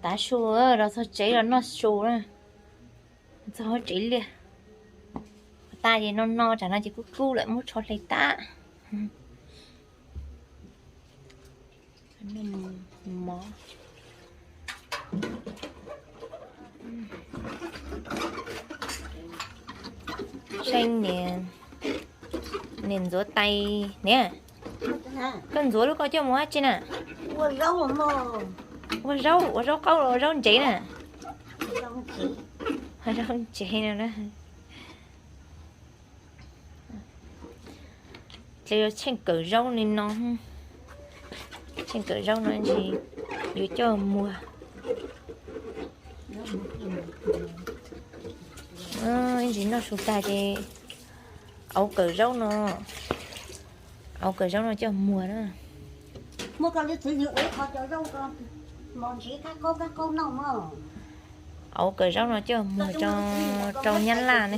Tav su, los txog tsev los noj su na. Txog tsev liaj. Ua tas ces no no tsam no ces kub kub lawm, muab tsho hle tas. Mov. Saib niam, niam ntxuav tais niam. Koj ntxuav lub ko coj mus dab tsi na? Ua zaub, ua zaub qaub los ua zaub ntsev na? Ua zaub ntsev no na. Ces yuav tsheej kawm zaub li no, tsheej kawm zaub no ntsis yuav coj muag. Ib ntsis noj su tag ces auv kawm zaub no, auv kawm zaub no coj muag na. Auv kawm zaub no coj muag rau Nyab Laj ne.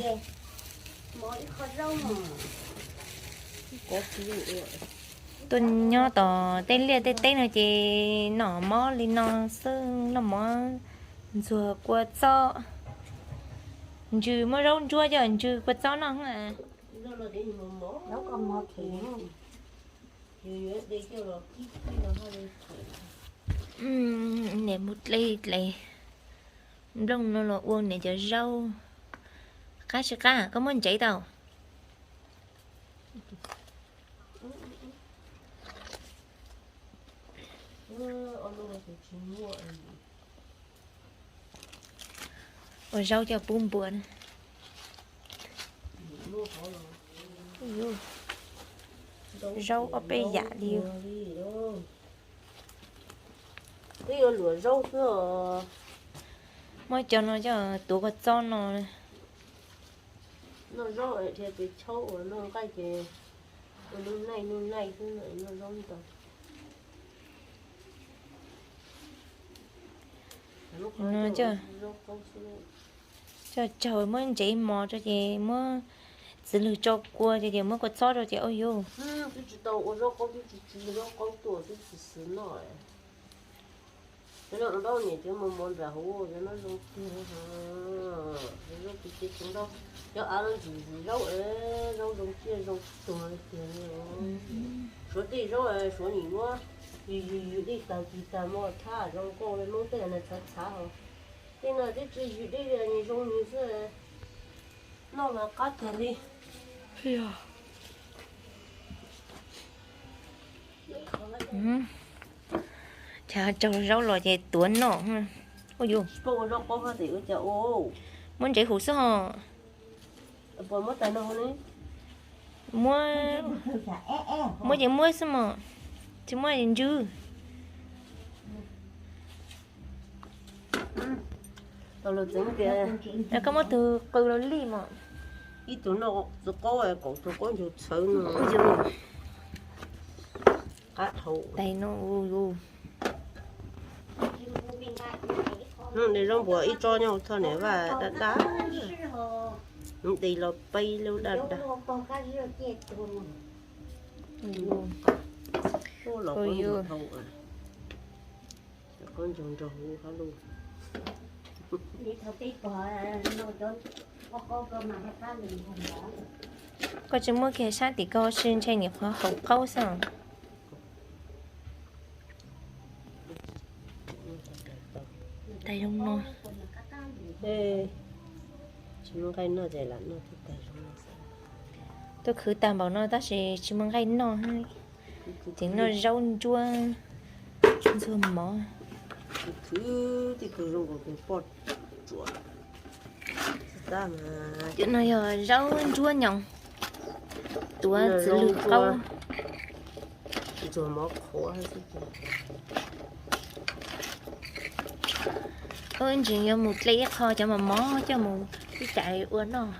Tuaj nyob tom tej liaj tej teb no ces noj mov li no xwb, noj mov ntxuag kua txob. Ntsws muab zaub ntsuab coj ntsws kua txob noj. Niam mus dle dle nplooj no los ua niam cov zaub. Qab tsis qab, koj muab ntsev tau. Ua zaub coj pub npua na. Zaub ob peb yam li. Muab cov no coj tuav kua txob no. Noj zaub dhia pes tshaub uas noj nqaij ces ua nuj naij nuj naij xwb, noj zaub ntau. Coj tsaug muab ntsev mos rau ces muab txiv lws tso kua ces muab kua txob rau ces ua yuv. Twb tsis tau ua zaub qaub, twb tsis tsis zaub qaub tuaj, twb tsis xwm noj. Cov no nrau niam cov mos mos nram hauv, cov no zoo tiag, zoo tiag tiag, cov av no ntxim ntxim zaub, zaub zoo tiag zoo tuag li tiag li. Suav tej zaub suav nim muab yws yws yws dej tag kis tag mos thab zoo nkauj li, Hmoob tej no txhav txhav hos. Tej no twb tsis yws dej li, zoo nws xwb. Noj mas qab tiag li. Chaw tsaug zaub los ces tuav noj. Ua yuv, muab ntsev hum xwb hos. Muab, muab ces muab xwb mos, tsis muab ntsws. Koj muab tus qw los lij mos. Ib tug noj txiv qaub, kaum tug qaub ncaug txhawv no. Qab dhau tais no. Hnub no zaub npua ib tsob nyob hauv txoj niam vaj daj daj, hnub di los peb lub daj daj. Los qaub ncaug nraug huv qab lug. Koj tsis muab kiag sab tim ko, tsis ntshai niam qhuav haus qaub xwb. Tais zoo no. Tsis muaj nqaij noj ces lam noj tej tais zoo no xwb. Tuaj khwv tag npaum no tab sis tsis muaj nqaij noj, ces noj zaub ntsuab ntxuag mov. Khwv tej tug zoo nkaus tus poj tsuam. Cov no yog zaub ntsuab nyoos, tuav txiv lws qaub. Ntxuag mov qhuav xwb. Ib ntsis yuav mus dle ib qho cov mos mos coj mus ib cais ua noj.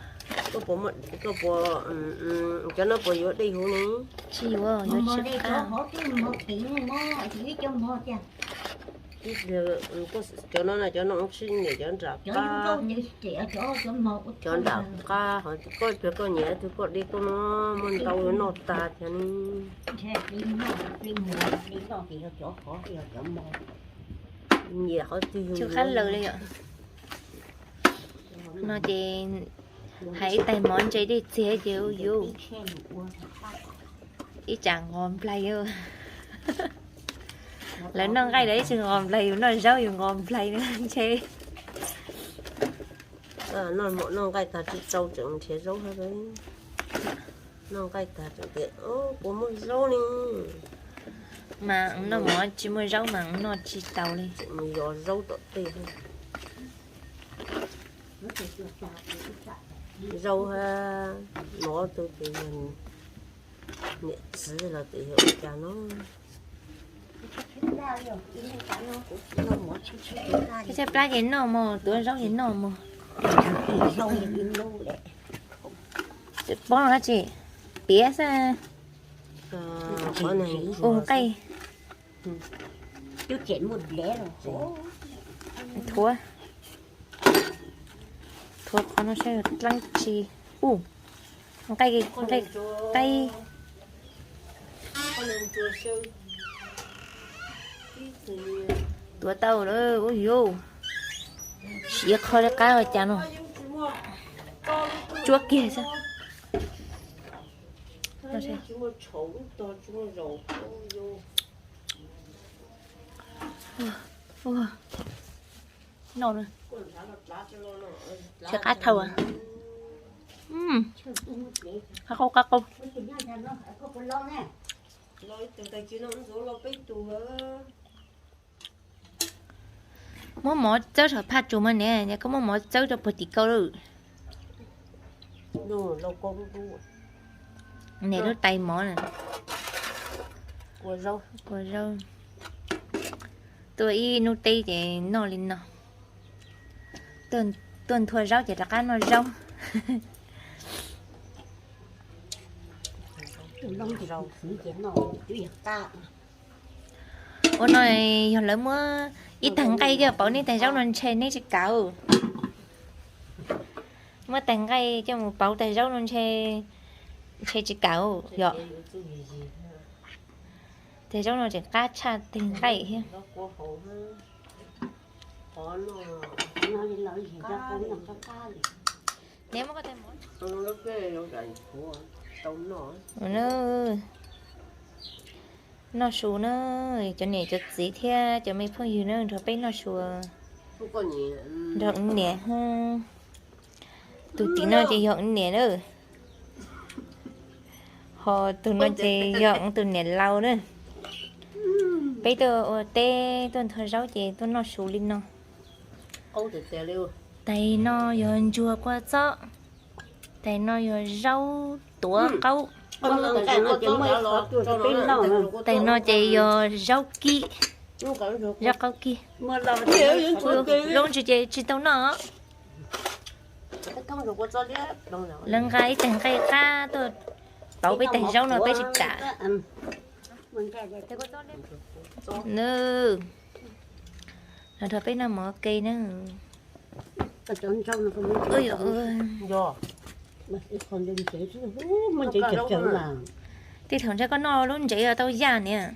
Koj puas, cov no puas yuav dej huv ne? Tsis yuav, yuav tsw qab. Cov no na, cov no sib niam cov nram qab, cov nram qab hov, koj tsuas koj nyiam tug koj de koj no, muaj ntau noj tag thiab ne. Cub qab laws li yom. No ces hais ib tais mov ntse dej txiag ces yuav ib tsam nqos nplaig. Lawv noj nqaij lawv ib txhia nqos nplaig, yus noj zaub yus nqos nplaig ntshe. Noj nqaij tag tsis tau tseem nrhiav zaub hab. Noj nqaij tag tseem tias puas muaj zaub ne. Mas noj mov tsis muaj zaub mas noj tsis tau li. Tseem mus yos zaub tom tej. Zaub hab mov tau ces yog niam txiv los ces yog ua cas no. Tshaib tshaib plab ces noj mog, tuav zaub ces noj mog. Tsis pob dab tsi, piav xwb. Ua nqaij. Thuav, thuav qhov no saib dlaab tsi. Ub, nqaij, nqaij, nqaij. Tuav tau lawm, ub yuv. Siv qho li qab ua cas no. Tsuab kiag xwb. Noj, tshaib qab dhau. Qab qau, qab qau. Muab mov txawb saum phaj tsuas mas niam, koj muab mov txawb rau puag tim kaus lawm. Niam lub tais mov na. Kua zaub. Tuaj ib hnub teb ces noj li no. Tuaj nthua zaub ces rov qab noj zaub. Ua no yog lawv muab ib tag nqaij coj pauv neb tag zaub no ntshe neb tsis kam. Muab tag nqaij coj mus pauv tag zaub no ntshe, ntshe tsis kam yom. Tag zaub no tseem qab tshaj tag nqaij thiab. Noj su na, cov niam cov txiv thiab cov me phooj ywg na, nrog peb noj su, nrog niam. Tus tim no ces yog niam na, ho tus no ces yog tus niam laus na. Peb tuaj ua teb tuaj nthua zaub ces tuaj noj su li no. Tais no yog ntsuag kua txob, tais no yog zaub tuav qaub, tais no ces yog zaub kib, zaub qaub kib. Zaub ntsis ces tsis tau noj. Lawv nqa ib tag nqaij qab tuaj pauv peb tag zaub no peb tsis kam. Nws los nrog peb noj mov ke na. Tej thaum ntshe koj noj lub ntsev tau yaj niam.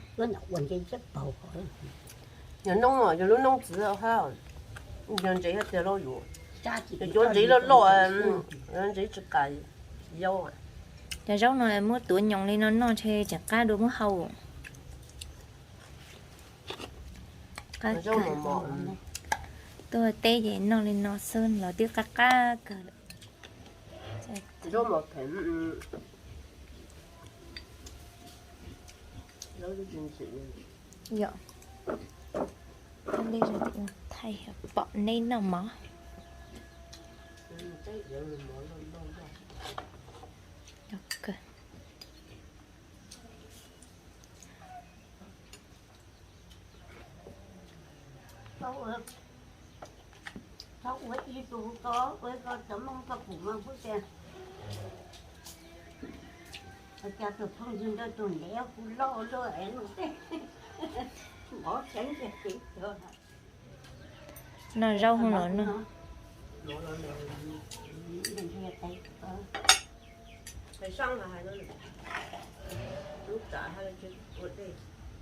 Yog noob, yog lub noob txiv hab, yog ntsev hab tiag lauj yus. Yog cov ntsev loj loj, ntsev tsis qas yau. Cov zaub no muab tuav nyoos li no noj ntshe tseem qab dua muab hau. Tuaj teb ces noj li no xwb los twb qab qab kawg lawm. Yog, thaij pom neb noj mov. Txhob ua ib tug ko, ua ko cov Hmoob txoj pum mas kuv tias, cas tus phooj ywg ntawd tus niam kuv loj luaj es no tej mov tseeb tiag tiag. Noj zaub hwv los noj.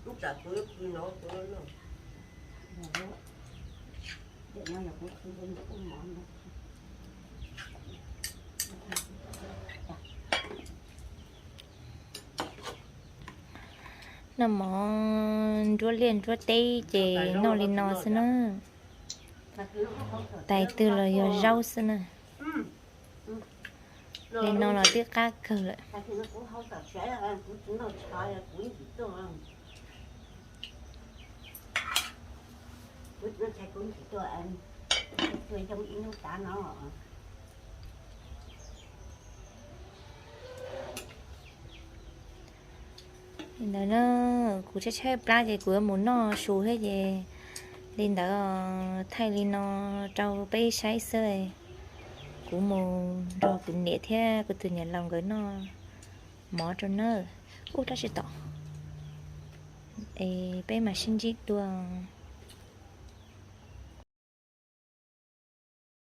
Lub tsam kuv yuav pw no kuv noj. Noj mov nruab liaj nruab teb ces noj li no xwb na. Tais twg los yog zaub xwb na. Li no los twb qab kawg lawm. Li ntawd na, kuv tshaib tshaib plab ces kuv yuav mus noj su thiab ces li ntawd thaij li no rau peb saib xwb. Kuv mus nrog kuv niam thiab kuv tus niam laus nkawd noj mov rau nawb. Ub, tab sis tom es peb mam sib ntsib dua.